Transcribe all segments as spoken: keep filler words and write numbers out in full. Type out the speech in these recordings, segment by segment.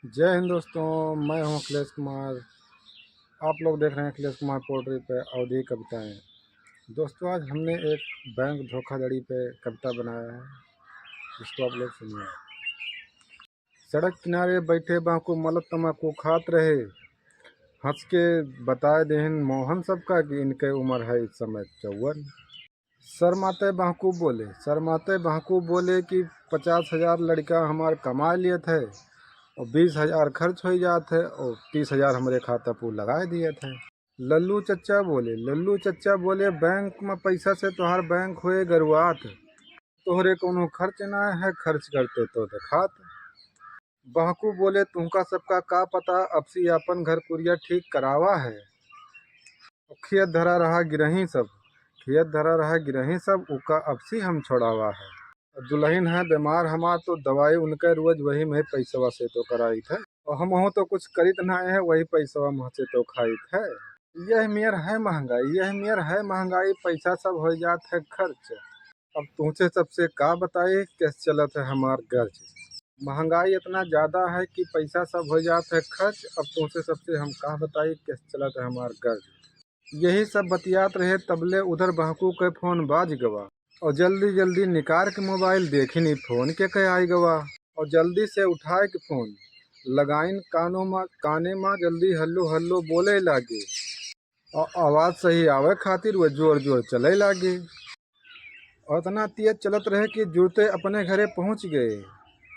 जय हिंद दोस्तों, मैं हूं अखिलेश कुमार। आप लोग देख रहे हैं अखिलेश कुमार पोएट्री पे अवधी कविताएं। दोस्तों, आज हमने एक बैंक धोखाधड़ी पे कविता बनाया है, जिसको आप लोग सुनिए। सड़क किनारे बैठे बांकू मलत तमाकू खात रहे। हंस के बताए देहन मोहन सबका कि इनके उम्र है इस समय चौवन। शर्माते बांकू बोले, शर्माते बांकू बोले कि पचास हजार लड़का हमार कमा लेत है और बीस हजार खर्च हो जात है और तीस हजार हमरे खाता पर लगाए दियत है। लल्लू चच्चा बोले, लल्लू चच्चा बोले, बैंक में पैसा से तोहार बैंक होए गरुआत, तोहरे कोनो खर्च ना है, खर्च करते तो देखात। बांकू बोले, तुमका सबका का पता, अब से आपन घर कुरिया ठीक करावा है। खेत धरा रहा गिरही सब, खेत धरा रहा गिरही सब, उका अब से हम छोड़ावा है। दुल्हन है बीमार हमार, तो दवाई उनके रोज वही में पैसवा से तो कराइत है, और हमहू तो कुछ करित ना है, वही पैसवा मुँह से तो खाइत है। यह मेर है महंगाई, यह मेर है महंगाई, पैसा सब हो जात है खर्च। अब तुमसे सबसे का बताई, कैसे चलत है हमार गर्ज। महंगाई इतना ज्यादा है कि पैसा सब हो जात है खर्च। अब तुमसे सबसे हम का बताई, कैसे चलत है हमार गर्ज। यही सब बतियात रहे, तबले उधर बांकू के फोन बाज गवा, और जल्दी जल्दी निकार के मोबाइल देखिन, ई फोन के के आई गवा, और जल्दी से उठाए के फोन लगाइन कानों मा, काने मा, जल्दी हल्लो हल्लो बोले लागे, और आवाज सही आवे खातिर वे जोर जोर चले लागे। और इतना तेज चलत रहे कि जुरते अपने घरे पहुँच गए,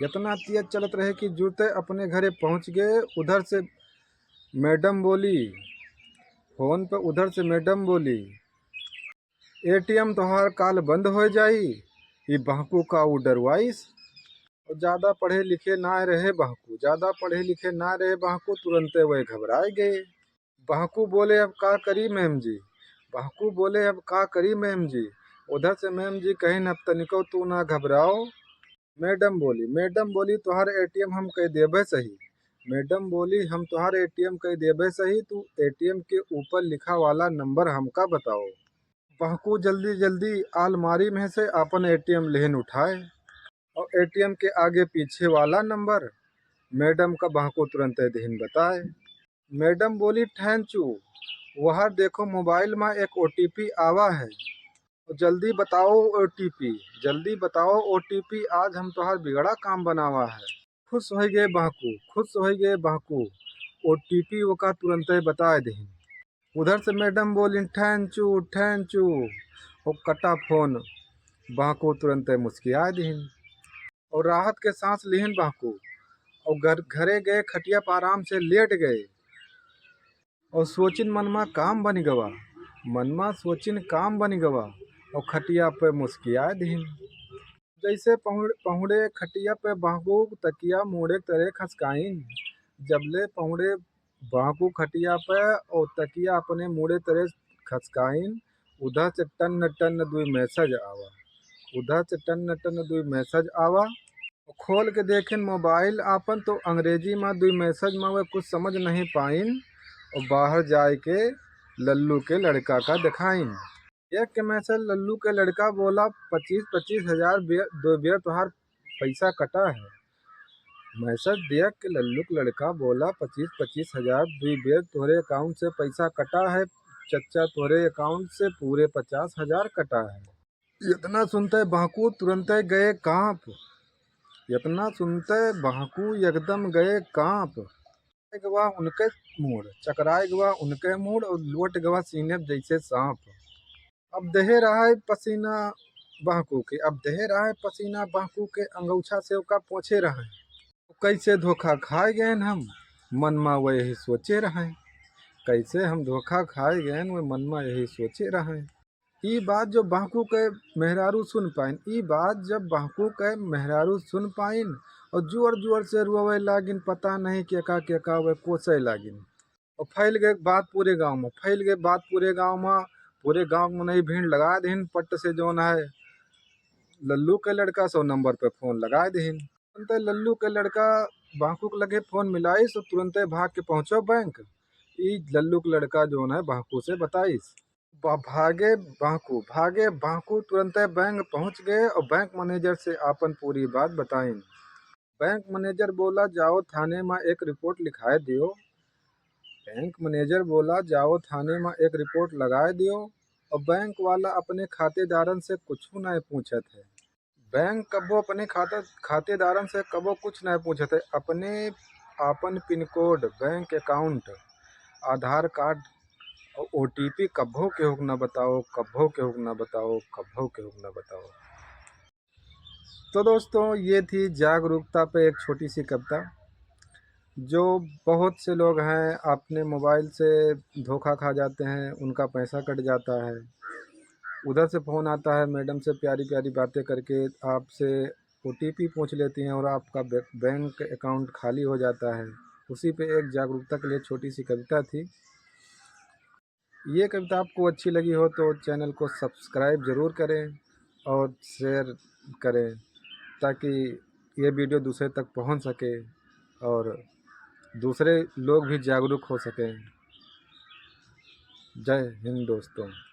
इतना तेज चलत रहे कि जुरते अपने घरे पहुँच गए। उधर से मैडम बोली, फोन पे उधर से मैडम बोली, "एटीएम तोहार काल बंद हो जाई।" ई बांकू का ऊ डरवाइस। और ज्यादा पढ़े लिखे ना रहे बांकू, ज्यादा पढ़े लिखे ना रहे बांकू, तुरंते वह घबराए गए। बांकू बोले, "अब का करी मैम जी?" बांकू बोले, "अब का करी मैम जी?" उधर से मैम जी कहिन, "अब तनिको तू ना घबराओ।" मैडम बोली, मैडम बोली, "तोहार एटीएम हम कई देबे सही।" मैडम बोली, "हम तोहार एटीएम कई देबे सही, तू एटीएम के ऊपर लिखा वाला नंबर हमका बताओ।" बांकू जल्दी जल्दी आलमारी में से आपन एटीएम लेहन उठाए और एटीएम के आगे पीछे वाला नंबर मैडम का बांकू तुरंते दिहिन बताए। मैडम बोली, "ठैंचू, वहाँ देखो मोबाइल में एक ओटीपी आवा है, और जल्दी बताओ ओटीपी, जल्दी बताओ ओटीपी, आज हम तोहार बिगड़ा काम बनावा है।" खुश हो गए बांकू, खुश हो गए बांकू, ओटीपी ओका तुरंते बताए दिहिन। उधर से मैडम बोलिन, "ठैंचू, ठैंचू," वो कटा फोन, बांकू तुरंते मुस्किया दिहिन और राहत के सांस लिहिन बांकू और घर, घरे गए, खटिया पर आराम से लेट गए और सोचिन मनमा काम बन गवा, मनमा सोचिन काम बन गवा और खटिया पे मुस्किया दिहिन। जैसे पहुड़-, पहुड़े खटिया पे बांकू तकिया मूड़े तरे खसकाइन, जबले पहुड़े बांकू खटिया पे और तकिया अपने मूड़े तरे खसकाइन, उधर से टन्न टन्न दुई मैसेज आवा, उधर से टन्न टन्न दुई मैसेज आवा। खोल के देखेन मोबाइल आपन तो अंग्रेजी में दुई मैसेज में वे कुछ समझ नहीं पाइन और बाहर जाए के लल्लू के लड़का का दिखाइन। एक के मैसेज लल्लू के लड़का बोला, "पच्चीस पच्चीस हजार बे-, दो बेर तोहार पैसा कटा है।" मैसेज देख के लल्लू के लड़का बोला, "पच्चीस पच्चीस हजार दुई बेर तोहरे अकाउंट से पैसा कटा है चच्चा, तोहरे अकाउंट से पूरे पचास हजार कटा है।" इतना सुनते बांकू तुरंते गए कांप, इतना सुनते बांकू एकदम गए कांप। गवा उनके मूड़, चकराए गवा उनके मूड़ और लोट गवा सीने जैसे सांप। अब देहे रहा है पसीना बांकू के, अब देहे रहा है पसीना बांकू के, अंगौछा से ओका पोंछे रहे। कैसे धोखा खाए गए हम, मन मा वही सोचे रहे। कैसे हम धोखा खाए गए, वे मन मा यही सोचे रहे। ई बात जो बांकू के मेहरारू सुन पाइन, ई बात जब बांकू के मेहरारू सुन पाइन और जोर जोर से रोवे लागिन, पता नहीं केका केका वे कोसे लागिन। और फैल गए बात पूरे गांव में, फैल गए बात पूरे गांव में, पूरे गांव में नहीं भीड़ लगा देहिन, पट्ट से जौन है लल्लू के लड़का सौ नंबर पे फोन लगा देहिन। तुरंते लल्लू के लड़का बांकू के लगे फोन मिलाइस और तुरंते भाग के पहुंचो बैंक। ई लल्लू के लड़का जौन है बांकू से बताइस। बा-, भागे बांकू, भागे बांकू तुरंते बैंक पहुंच गए और बैंक मैनेजर से आपन पूरी बात बताइन। बैंक मैनेजर बोला, "जाओ थाने मा एक रिपोर्ट लिखाए दियो।" बैंक मैनेजर बोला, "जाओ थाने मा एक रिपोर्ट लगाए दियो।" और बैंक वाला अपने खातेदारन से कुछ नहीं पूछत है। बैंक कबो अपने खाता, खातेदारन से कबो कुछ नहीं पूछत है। अपने, आपन पिन कोड, बैंक अकाउंट, आधार कार्ड और ओटीपी कबो केहू के ना बताओ, कबो केहू के ना बताओ, कबो केहू के ना बताओ। तो दोस्तों, ये थी जागरूकता पे एक छोटी सी कविता। जो बहुत से लोग हैं, अपने मोबाइल से धोखा खा जाते हैं, उनका पैसा कट जाता है, उधर से फ़ोन आता है, मैडम से प्यारी प्यारी बातें करके आपसे ओटीपी पूछ लेती हैं और आपका बै-, बैंक अकाउंट खाली हो जाता है। उसी पे एक जागरूकता के लिए छोटी सी कविता थी। ये कविता आपको अच्छी लगी हो तो चैनल को सब्सक्राइब ज़रूर करें और शेयर करें, ताकि ये वीडियो दूसरे तक पहुंच सके और दूसरे लोग भी जागरूक हो सकें। जय हिंद दोस्तों।